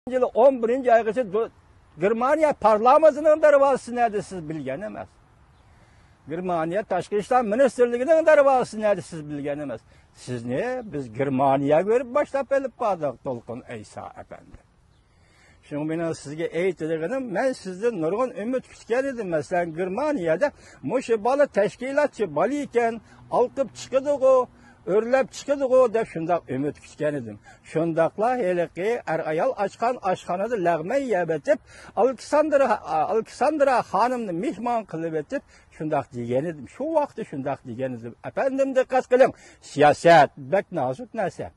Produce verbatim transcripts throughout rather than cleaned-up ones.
يىل ئون بىرىنچى ئايغىچە دو-، گېرمانىيە پارلامېنتىنىڭ دەرۋازىسى نەدە، سىز بىلگەن ئەمەس. گېرمانىيە تاشقى ئىشلار مىنىستىرلىكىنىڭ دەرۋازىسى نەدە، سىز بىلگەن ئەمەس. سىزنى بىز گېرمانىيەگە بېرىپ باشلاپ ئېلىپ باردۇق، دولقۇن ئەيسا ئەپەندى. شۇڭا مېنىڭ سىزگە ئېيتىدىغىنىم، مەن سىزدىن نۇرغۇن ئۈمىد كۈتكەن ئىدىم. مەسىلەن، گېرمانىيەدە مۇشۇ بالا تەشكىلاتچى بالا ئىكەن، ئالقىپ چىقىدىغۇ، ئۆرلەپ چىقىدىغۇ دەپ شۇنداق ئۈمىد كۈتكەن ئىدىم. شۇنداقلا ھېلىقى ئەر-ئايال ئاچقان ئاشخانىدا لەغمەن يەۋېتىپ، ئالېكساندرا، ئالېكساندرا خانىمنى مېھمان قىلىۋېتىپ، شۇنداق دېگەن ئىدىم. شۇ ۋاقىتتا شۇنداق دېگەن ئىدىم. ئەپەندىم، دىققەت قىلىڭ، سىياسەت بەك نازۇك نەرسە.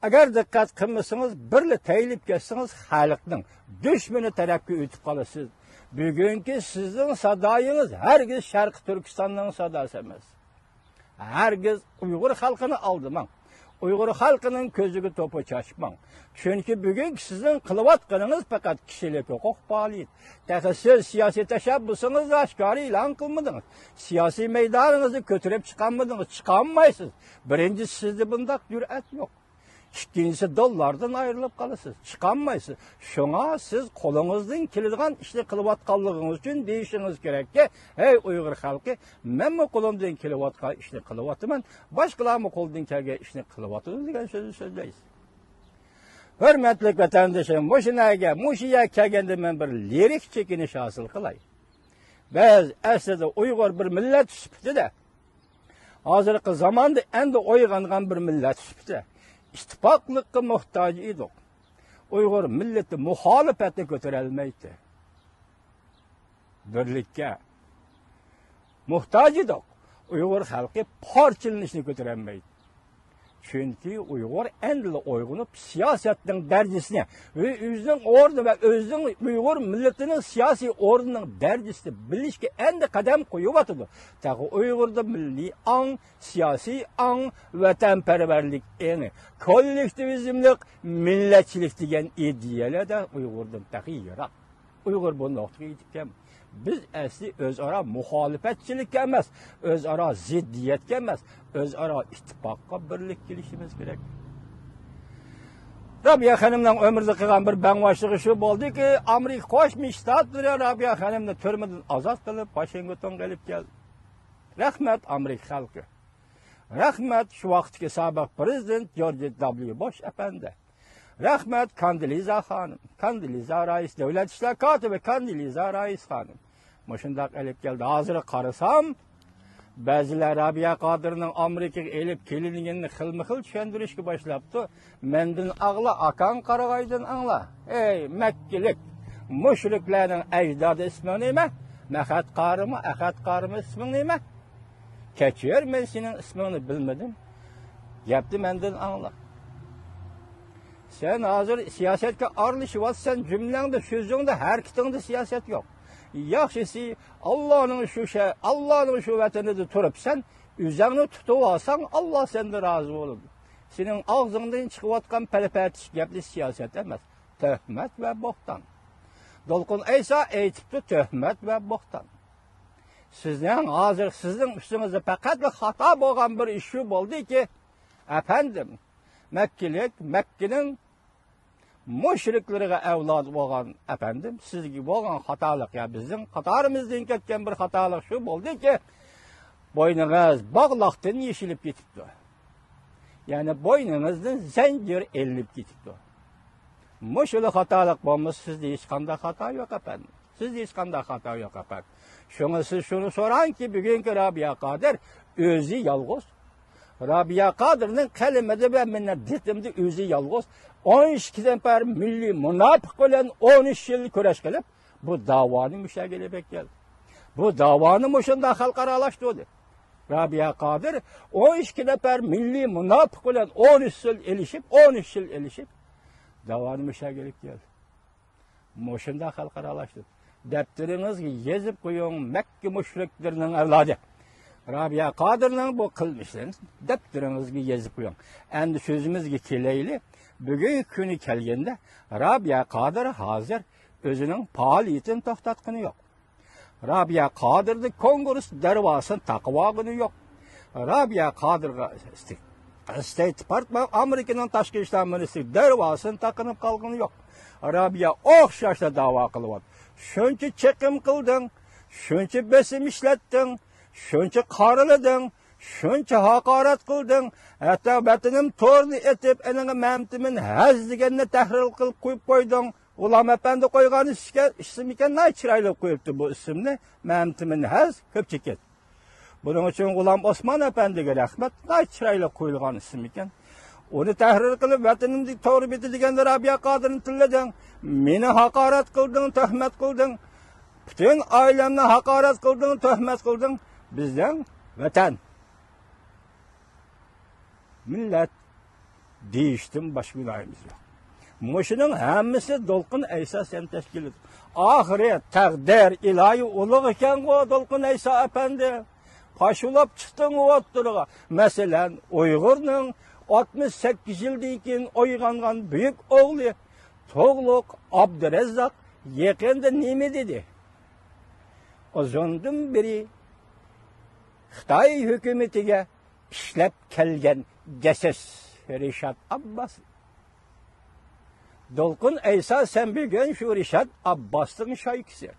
ئەگەر دىققەت قىلمىسىڭىز، بىرلا تەيلىپ كەتسىڭىز، خەلقنىڭ دۈشمىنى تەرەپكە ئۆتۈپ قالىسىز. بۈگۈنكى سىزنىڭ سادايىڭىز ھەرگىز شەرقىي تۈركىستاننىڭ ساداسى ئەمەس. ھەرگىز ئۇيغۇر خەلقىنى ئالدىماڭ. ئۇيغۇر خەلقىنىڭ كۆزىگە توپا چاچماڭ. چۈنكى بۈگۈنكى سىزنىڭ قىلىۋاتقىنىڭىز پەقەت كىشىلىك ھوقۇق پائالىيىتى. تېخى سىز سىياسىي تەشەببۇسىڭىزنى ئاشكارا ئېلان قىلمىدىڭىز. سىياسىي مەيدانىڭىزنى كۆتۈرۈپ چىقالمىدىڭىز. چىقالمايسىز. بىرىنچىسى، سىزدە بۇنداق جۈرئەت يوق. ئىككىنچىسى، دوللاردىن ئايرىلىپ قالىسىز. چىقالمايسىز. شۇڭا سىز قولىڭىزدىن كېلىدىغان ئىشنى قىلىۋاتقانلىقىڭىز ئۈچۈن دېيىشىڭىز كېرەككى، ھەي ئۇيغۇر خەلقى، مەنمۇ قولۇمدىن كېلىۋاتقان ئىشنى قىلىۋاتىمەن، باشقىلارمۇ قولىدىن كەلگەن ئىشنى قىلىۋاتىدۇ دېگەن سۆزنى سۆزلەيسىز. ھۆرمەتلىك ۋەتەندىشىم، مۇشۇ نەگە، مۇشۇ يەرگە كەلگەندە مەن بىر لىرىك چېكىنىش ھاسىل قىلاي. بىز ئەسلىدە ئۇيغۇر بىر مىللەت سۈپىتىدە، ھازىرقى زاماندا ئەمدى ئويغانغان بىر مىللەت سۈپىتى ئىتتىپاقلىققا موھتاج ئىدۇق. ئۇيغۇر مىللىتى مۇخالىپەتنى كۆتۈرەلمەيتتى. بىرلىككە موھتاج ئىدۇق. ئۇيغۇر خەلقى پارچىلىنىشنى كۆتۈرەلمەيتتى. چۈنكى ئۇيغۇر ئەمدىلا ئويغىنىپ، سىياسەتنىڭ دەرىجىسىنى ۋە ئۆزىنىڭ ئورنى ۋە ئۆزىنىڭ ئۇيغۇر مىللىتىنىڭ سىياسىي ئورنىنىڭ دەرىجىسىنى بىلىشكە ئەمدى قەدەم قويۇۋاتىدۇ. تېخى ئۇيغۇردا مىللىي ئاڭ، سىياسىي ئاڭ، ۋەتەنپەرۋەرلىك ئېڭى، كوللېكتىۋىزملىق مىللەتچىلىك دېگەن ئىدىيەلەر ئۇيغۇردىن تېخى يىراق. ئۇيغۇر بۇ نۇقتىغا يېتىپ كەلمىدى. بىز ئەسلى ئۆزئارا مۇخالىپەتچىلىككە ئەمەس، ئۆزئارا زىددىيەتكە ئەمەس، ئۆزئارا ئىتتىپاققا، بىرلىككە كېلىشىمىز كېرەك. رابىيە خانىمنىڭ ئۆمرىدە قىلغان بىر بەڭباشلىقى شۇ بولدىكى، ئامېرىكا قوشما شتاتلىرى رابىيە خانىمنى تۈرمىدىن ئازاد قىلىپ، ۋاشىنگتونغا ئېلىپ كەلدى. رەھمەت، ئامېرىكا خەلقى. رەھمەت، شۇ ۋاقىتتىكى سابىق پىرېزىدېنت جورج دابليۇ بوش ئەپەندى. رەھمەت، كاندىلىزا خانىم، كاندىلىزا رايىس، دۆلەت ئىشلار كاتىپى كاندىلىزا رايىس خانىم. مۇشۇنداق ئېلىپ كەلدى. ھازىر قارىسام، بەزىلەر رابىيە قادىرنىڭ ئامېرىكىغا ئېلىپ كېلىنگىنىنى خىلمۇخىل چۈشەندۈرۈشكە باشلاپتۇ. مەندىن ئاڭلا، ئاكاڭ قارىغايدىن ئاڭلا. ئەي مەككىلىك، مۇشرىكلارنىڭ ئەجدادى ئىسمىڭ نېمە؟ مەخەت قارىمۇ، ئەخەت قارىمۇ ئىسمىڭ نېمە؟ كەچۈر، مەن سېنىڭ ئىسمىڭنى بىلمىدىم. گەپنى مەندىن ئاڭلا. سەن ھازىر سىياسەتكە ئارىلىشىۋاتىسەن، جۈملەڭدە، سۆزۈڭدە، ھەرىكىتىڭدە سىياسەت يوق. ياخشىسى، ئاللانىڭ شۇ شە-، ئاللانىڭ شۇ ۋەتىنىدە تۇرۇپ سەن ئۆزۈڭنى تۇتۇۋالساڭ، ئاللا سەندىن رازى بولىدۇ. سېنىڭ ئاغزىڭدىن چىقىۋاتقان پەلىپەتىش گەپلەر سىياسەت ئەمەس، تۆھمەت ۋە بوھتان. دولقۇن ئەيسا ئېيتىپتۇ، تۆھمەت ۋە بوھتان. سىزنىڭ ھازىر سىزنىڭ ئۈستىڭىزدە پەقەتلا خاتا بولغان بىر ئىش شۇ بولدىكى، ئەپەندىم، مەككىلىك، مەككىنىڭ مۇشرىكلىرىغا ئەۋلاد بولغان ئەپەندىم، سىزگە بولغان خاتالىق يا بىزنىڭ قاتارىمىزدىن كەتكەن بىر خاتالىق شۇ بولدىكى، بوينىڭىز باغلاقتىن يېشىلىپ كېتىپتۇ. يەنى بوينىڭىزدىن زەنجىر ئېلىنىپ كېتىپتۇ. مۇشۇلا خاتالىق بولمىسا، سىزدە ھېچقانداق خاتا يوق، ئەپەندىم. سىزدە ھېچقانداق خاتا يوق، ئەپەندىم. شۇڭا سىز شۇنى سوراڭكى، بۈگۈنكى رابىيە قادىر ئۆزى يالغۇز. رابىيە قادىرنىڭ قەلىمىدە ۋە مېنىڭ دېتىمدە ئۆزى يالغۇز ئون ئىككى نەپەر مىللىي مۇناپىق بىلەن ئون ئۈچ يىل كۈرەش قىلىپ، بۇ داۋانى مۇشەگە ئېلىپ كەلدى. بۇ داۋانى مۇشۇنداق خەلقئارالاشتۇردى. رابىيە قادىر ئون ئىككى نەپەر مىللىي مۇناپىق بىلەن ئون ئۈچ يىل ئېلىشىپ، ئون ئۈچ يىل ئېلىشىپ، داۋانى مۇشەگە ئېلىپ كەلدى. مۇشۇنداق خەلقئارالاشتۇردى. دەپتىرىڭىزگە يېزىپ قويۇڭ، مەككە مۇشرىكلىرىنىڭ ئەۋلادى. رابىيە قادىرنىڭ بۇ قىلمىشلىرىنى دەپتىرىڭىزگە يېزىپ قويۇڭ. ئەمدى سۆزىمىزگە كېلەيلى. بۈگۈنكى كۈنى كەلگەندە، رابىيە قادىر ھازىر ئۆزىنىڭ پائالىيىتىنى توختاتقىنى يوق. رابىيە قادىرنى كونگرېس دەرۋازىسىنى تاقىۋالغىنى يوق. رابىيە قادىرغا ستېيت دېپارتمان، ئامېرىكىنىڭ تاشقى ئىشلار مىنىستىرى دەرۋازىسىنى تاقىنىپ قالغىنى يوق. ئارابىيە ئوخشاشلا داۋا قىلىۋاتىدۇ. شۇنچە چېقىم قىلدىڭ، شۇنچە بېسىم ئىشلەتتىڭ، شۇنچە قارىلىدىڭ، شۇنچە ھاقارەت قىلدىڭ، ھەتتا ۋەتىنىم تورىنى ئېتىپ، ئېنىڭغا مەمتىمىن ھەز دېگەننى تەھرىر قىلىپ قويۇپ قويدۇڭ. غۇلام ئەپەندى قويغان ئىسىكەن-، ئىسىم ئىكەن، ناھايىتى چىرايلىق قويۇپتۇ بۇ ئىسىمنى. مەمتىمىن ھەز، كۆپ چېكىت. بۇنىڭ ئۈچۈن غۇلام ئوسمان ئەپەندىگە رەھمەت، ناھايىتى چىرايلىق قويۇلغان ئىسىم ئىكەن. ئۇنى تەھرىر قىلىپ، ۋەتىنىمدىكى تور بېتى دېگەندە رابىيە قادىرنى تىللىدىڭ. مېنى ھاقارەت قىلدىڭ، تۆھمەت قىلدىڭ. پۈتۈن ئائىلەمنى ھاقارەت قىلدىڭ، تۆھمەت قىلدىڭ. بىزنىڭ ۋەتەن، مىللەت دېيىشتىن باشقا گۇناھىمىز يوق. مۇشۇنىڭ ھەممىسى دولقۇن ئەيسا سەن تەشكىل ئېتىپ. ئاخىرى تەقدىر ئىلاھىي ئۇلۇغ ئىكەنغۇ، دولقۇن ئەيسا ئەپەندى. پاش بولاپ چىقتىڭغۇ ئوتتۇرىغا. مەسىلەن، ئۇيغۇرنىڭ ئاتمىش سەككىز يىلدىن كېيىن ئويغانغان بۈيۈك ئوغلى تۇغلۇق ئابدۇرەززاق يېقىندا نېمە دېدى؟ ئۇزۇندىن بېرى خىتاي ھۆكۈمىتىگە ئىشلەپ كەلگەن جاسۇس رىشات ئابباس. دولقۇن ئەيسا، سەن بۈگۈن شۇ رىشات ئابباسنىڭ شايكىسى.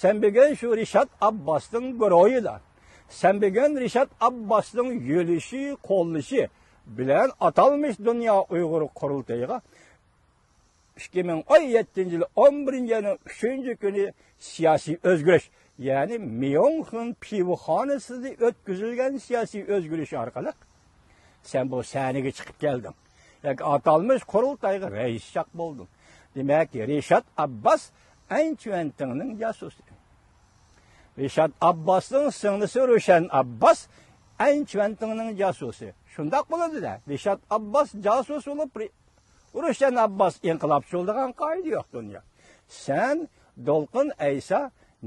سەن بۈگۈن شۇ رىشات ئابباسنىڭ گۇرۇھىدا. سەن بۈگۈن رىشات ئابباسنىڭ يۆلىشى، قوللىشى بىلەن ئاتالمىش دۇنيا ئۇيغۇر قۇرۇلتىيىغا ئىككى مىڭ ئون يەتتىنچى يىل ئون بىرىنچى ئاينىڭ ئۈچىنچى كۈنى سىياسىي ئۆزگىرىش، يەنى ميۇنخېن پىۋىخانىسىدا ئۆتكۈزۈلگەن سىياسىي ئۆزگىرىش ئارقىلىق سەن بۇ سەھنىگە چىقىپ كەلدىڭ. ياكى ئاتالمىش قۇرۇلتايغا رەئىس شاھ بولدۇڭ. دېمەك، رىشات ئابباس ئەن چۈەنتىڭنىڭ جاسۇسى. رىشات ئابباسنىڭ سىڭلىسى روشەن ئابباس ئەن چۈەنتىڭنىڭ جاسۇسى. شۇنداق بولىدۇ-دە. رىشات ئابباس جاسۇس بولۇپ، رى-، روشەن ئابباس ئىنقىلابچى بولىدىغان قائىدە يوق دۇنيا. سەن، دولقۇن ئەيسا،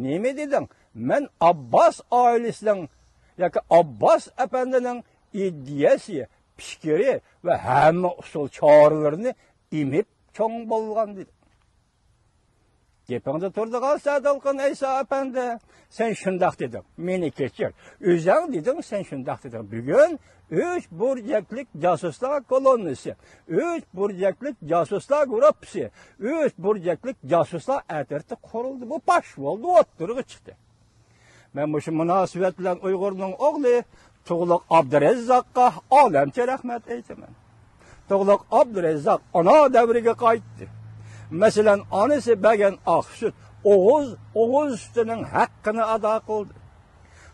نېمە دېدىڭ؟ مەن ئابباس ئائىلىسىنىڭ ياكى ئابباس ئەپەندىنىڭ ئىدىيەسى، پىكرى ۋە ھەممە ئۇسۇل چارىلىرىنى ئېمىپ چوڭ بولغان دېدىڭ. گېپىڭدە تۇرىدىغان سەدالقىن ئەيسا ئەپەندى، سەن شۇنداق دېدىڭ. مېنى كەچۈر. ئۆزۈڭ دېدىڭ، سەن شۇنداق دېدىڭ. بۈگۈن ئۈچ بۇرجەكلىك جاسۇسلار كولوننىسى، ئۈچ بۇرجەكلىك جاسۇسلار گۇرۇپپىسى، ئۈچ بۇرجەكلىك جاسۇسلار ئەترىتى قۇرۇلدى. بۇ پاش بولدى، ئوتتۇرىغا چىقتى. مەن مۇشۇ مۇناسىۋەت بىلەن ئۇيغۇرنىڭ ئوغلى تۇغلۇق ئابدۇرەززاققا ئالەمچە رەھمەت ئېيتىمەن. تۇغلۇق ئابدۇرەززاق ئانا دەۋرىگە قايتتى. مەسىلەن، ئانىسى بەرگەن ئاق سۈت، ئوغۇز، ئوغۇز سۈتىنىڭ ھەققىنى ئادا قىلدى.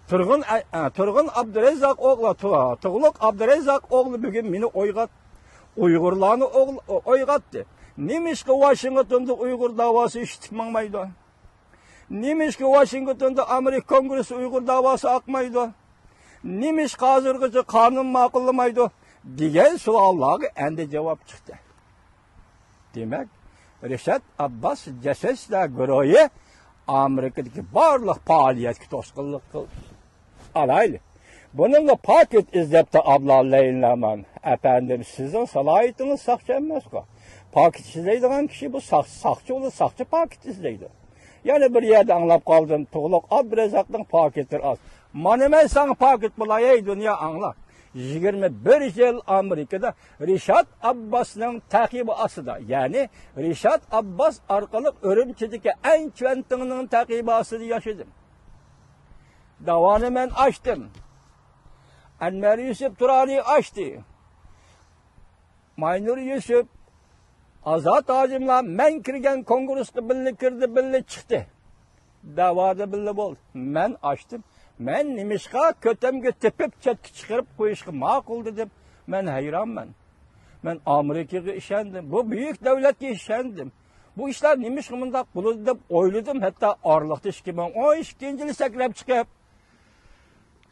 تۇرغۇن ئە-، ئە، تۇرغۇن ئابدۇرەززاق ئوغلى، تۇ-، تۇغلۇق ئابدۇرەززاق ئوغلى بۈگۈن مېنى ئويغات-، ئۇيغۇرلارنى ئوغل-، ئويغاتتى. نېمىشقا ۋاشىنگتوندا ئۇيغۇر داۋاسى ئىشلىتىپ ماڭمايدۇ؟ نېمىشقا ۋاشىنگتوندا ئامېرىكا كونگرېسسى ئۇيغۇر داۋاسى ئاقمايدۇ؟ نېمىشقا ھازىرغىچە قانۇن ماقۇللىمايدۇ؟ دېگەن سوئاللارغا ئەمدى جاۋاب چىقتى. دېمەك، رىشات ئابباس جاسۇسلار گۇرۇھى ئامېرىكىدىكى بارلىق پائالىيەتكە توسقۇنلۇق قىلدى. ئالايلى. بۇنىڭغا پاكىت ئىزدەپتۇ ئابلا لەيلىنامان. ئەپەندىم، سىزنىڭ سالاھىيىتىڭىز ساقچى ئەمەسقۇ. پاكىت ئىزدەيدىغان كىشى بۇ ساق-، ساقچى بولىدۇ، ساقچى پاكىت ئىزدەيدۇ. يەنە بىر يەردە ئاڭلاپ قالدىم، تۇغلۇق ئابدۇرەززاقنىڭ پاكىتلىرى ئاز. مانا مەن ساڭا پاكىت بولاي، ئەي دۇنيا، ئاڭلا. يىگىرمە بىر يىل ئامېرىكىدا رىشات ئابباسنىڭ تەقىبى ئاستىدا، يەنى رىشات ئابباس ئارقىلىق ئۈرۈمچىدىكى ئەن چۈەنتىڭنىڭ تەقىبى ئاستىدا ياشىدىم. داۋانى مەن ئاچتىم. ئەنۋەر يۈسۈپ تۇرانى ئاچتى. ماينۇر يۈسۈپ، ئازاد ھاجىملار مەن كىرگەن كونگرېسقا بىللە كىردى، بىللە چىقتى. داۋادا بىللە بولدى. مەن ئاچتىم. مەن نېمىشقا كۆتەمگە تېپىپ چەتكە چىقىرىپ قويۇشقا ماقۇل دېدىم. مەن ھەيرانمەن. مەن ئامېرىكىغا ئىشەندىم. بۇ بۈيۈك دۆلەتكە ئىشەندىم. بۇ ئىشلار نېمىشقا مۇنداق بولىدۇ دەپ ئويلىدىم. ھەتتا ئارىلىقتا ئىككى مىڭ ئون ئىككىنچى يىلى سەكرەپ چىقىپ،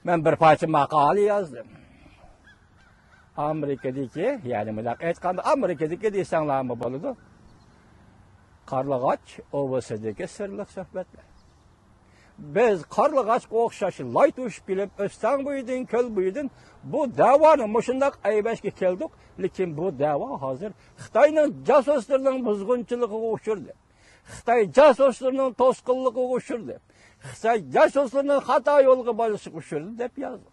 مەن بىر پارچە ماقالە يازدىم. ئامېرىكىدىكى، يەنى مۇنداق ئېيتقاندا، ئامېرىكىدىكى دېسەڭلارمۇ بولىدۇ. قارلىغاچ ئوۋىسىدىكى سىرلىق سۆھبەتلەر. بىز قارلىغاچقا ئوخشاش لاي توشۇپ كېلىپ، ئۆستەڭ بويىدىن، كۆل بويىدىن بۇ دەۋانى مۇشۇنداق ئەيىبلەشكە كەلدۇق، لېكىن بۇ دەۋا ھازىر خىتاينىڭ جاسۇسلىرىنىڭ بۇزغۇنچىلىقىغا ئۇچرىدى. خىتاي جاسۇسلىرىنىڭ توسقۇنلۇقىغا ئۇچرىدى. خىتاي جاسۇسلىرىنىڭ خاتا يولغا بارىشىغا ئۇچرىدى، دەپ يازدى.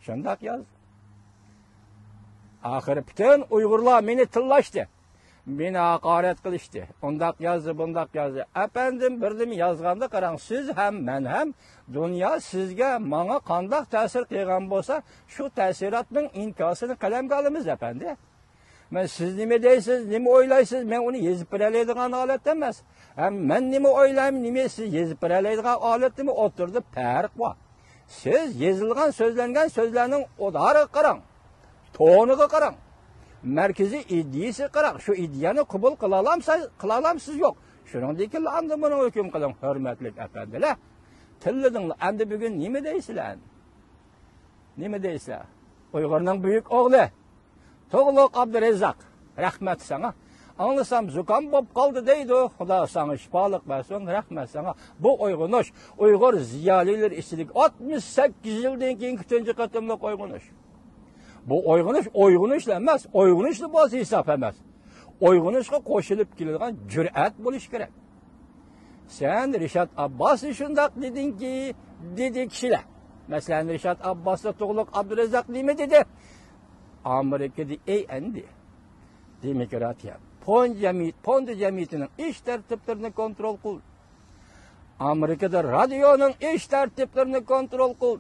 شۇنداق يازدى. ئاخىرى پۈتۈن ئۇيغۇرلار مېنى تىللاشتى. مېنى ھاقارەت قىلىشتى. ئۇنداق يازدى، بۇنداق يازدى. ئەپەندىم، بىر نېمە يازغاندا قاراڭ، سىز ھەم، مەن ھەم، دۇنيا سىزگە، ماڭا قانداق تەسىر قىلغان بولسا، شۇ تەسىراتنىڭ ئىنكاسىنى قەلەمگە ئالىمىز، ئەپەندى. مەن، سىز نېمە دەيسىز، نېمە ئويلايسىز، مەن ئۇنى يېزىپ بېرەلەيدىغان ھالەتتە ئەمەس. ھەم مەن نېمە ئويلايمەن، نېمە سىز يېزىپ بېرەلەيدىغان ھالەتتىمۇ ئوتتۇرىدا پەرق بار. سىز يېزىلغان، سۆزلەنگەن سۆزلەرنىڭ ئۇدارىغا قاراڭ، تونىغا قاراڭ، مەركىزىي ئىدىيىسىگە قاراڭ. شۇ ئىدىيەنى قوبۇل قىلالامسىز، قىلالامسىز، يوق. شۇنىڭدىن كېيىن ئاندىن بۇنىڭ ھۆكۈم قىلىڭ، ھۆرمەتلىك ئەپەندىلەر. تىللىدىڭلار، ئەمدى بۈگۈن نېمە دەيسىلەر؟ نېمە دەيسىلەر؟ ئۇيغۇرنىڭ بۈيۈك ئوغلى تۇغلۇق ئابدۇرەززاق، رەھمەت ساڭا. ئاڭلىسام زۇكام بولۇپ قالدى دەيدۇ. خۇدا ساڭا شىپالىق بەرسۇن، رەھمەت ساڭا. بۇ ئويغىنىش، ئۇيغۇر زىيالىيلىرى ئىچىدىكى ئاتمىش سەككىز يىلدىن كېيىنكى تۇنجى قېتىملىق ئويغىنىش. بۇ ئويغىنىش، ئويغىنىشلا ئەمەس، ئويغىنىشلا بولسا ھېساب ئەمەس. ئويغىنىشقا قوشۇلۇپ كېلىدىغان جۈرئەت بولۇشى كېرەك. سەن رىشات ئابباسنى شۇنداق دېدىڭكى، دېدى كىشىلەر. مەسىلەن، رىشات ئابباسنى تۇغلۇق ئابدۇرەززاق نېمە دېدى؟ ئامېرىكىدا، ئەي ئەندى، دېموكراتىيە، پوند جەمئىيىتى، پوند جەمئىيىتىنىڭ ئىش تەرتىپلىرىنى كونترول قىل. ئامېرىكىدا رادىيونىڭ ئىش تەرتىپلىرىنى كونترول قىل.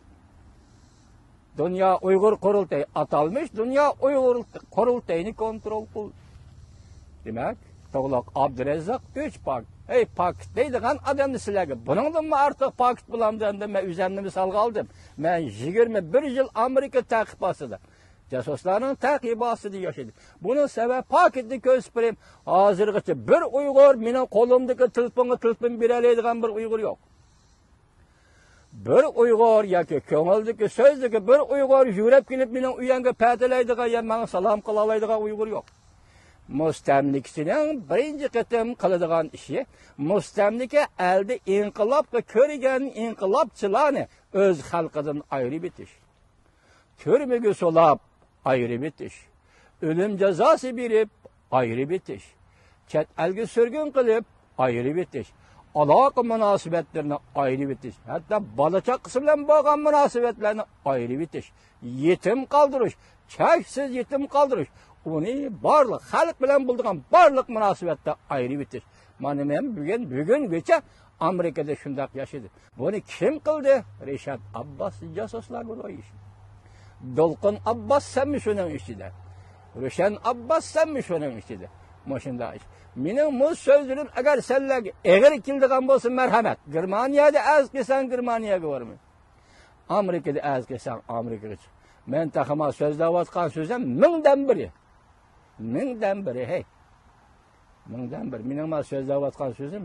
دۇنيا ئۇيغۇر قۇرۇلتىيى، ئاتالمىش دۇنيا ئۇيغۇر قۇرۇلتىيىنى كونترول قىل. دېمەك، تۇغلۇق ئابدۇرەززاق ئۈچ پاكىت. ھەي، پاكىت دەيدىغان ئادەمنى سىلەرگە بۇنىڭدىنمۇ ئارتۇق پاكىت بولامدۇ؟ ئەمدى مەن ئۆزۈمنى مىسالغا ئالدىم. مەن يىگىرمە بىر يىل ئامېرىكا تەقىب ئاستىدا، جاسۇسلارنىڭ تەقىبى ئاستىدا ياشىدىم. بۇنىڭ سەۋەب، پاكىتنى كۆرسىتىپ بېرەي. ھازىرغىچە بىر ئۇيغۇر مېنىڭ قولۇمدىكى تېلېفونغا تېلېفون بېرەلەيدىغان بىر ئۇيغۇر يوق. بىر ئۇيغۇر ياكى كۆڭۈلدىكى، سۆزدىكى بىر ئۇيغۇر يۈگۈرۈپ كېلىپ مېنىڭ ئۆيۈمگە پەتىلەيدىغان يا ماڭا سالام قىلالايدىغان ئۇيغۇر يوق. مۇستەملىكىچىنىڭ بىرىنچى قېتىم قىلىدىغان ئىشى، مۇستەملىكە ئەلدە ئىنقىلابقا كۆرگەن ئىنقىلابچىلارنى ئۆز خەلقىدىن ئايرىۋېتىش. تۈرمىگە سولاپ ئايرىۋېتىش، ئۆلۈم جازاسى بېرىپ ئايرىۋېتىش، چەت ئەلگە سۈرگۈن قىلىپ ئايرىۋېتىش، ئالاقە مۇناسىۋەتلىرىنى ئايرىۋېتىش، ھەتتا بالا چاقىسى بىلەن بولغان مۇناسىۋەتلەرنى ئايرىۋېتىش، يېتىم قالدۇرۇش، چەكسىز يېتىم قالدۇرۇش، ئۇنى بارلىق خەلق بىلەن بولىدىغان بارلىق مۇناسىۋەتتە ئايرىۋېتىش. مانا مەن بۈگۈن، بۈگۈنگىچە ئامېرىكىدا شۇنداق ياشىدىم. بۇنى كىم قىلدى؟ رىشات ئابباس جاسۇسلار بۇ ئىشنى. دولقۇن ئابباس سەنمۇ شۇنىڭ ئىچىدە؟ روشەن ئابباس سەنمۇ شۇنىڭ ئىچىدە؟ مۇشۇنداق ئىش. مېنىڭ بۇ سۆزلىرىم ئەگەر سەنلەرگە ئېغىر كېلىدىغان بولسا، مەرھەمەت. گېرمانىيەدە ئەرز قىلساڭ، گېرمانىيەگە بارىمەن. ئامېرىكىدا ئەرز قىلساڭ، ئامېرىكىغا چىق. مەن تېخىمۇ سۆزلەۋاتقان سۆزۈم مىڭدىن بىرى. مىڭدىن بىرى، ھەي. مىڭدىن بىر. مېنىڭ مانا سۆزلەۋاتقان سۆزۈم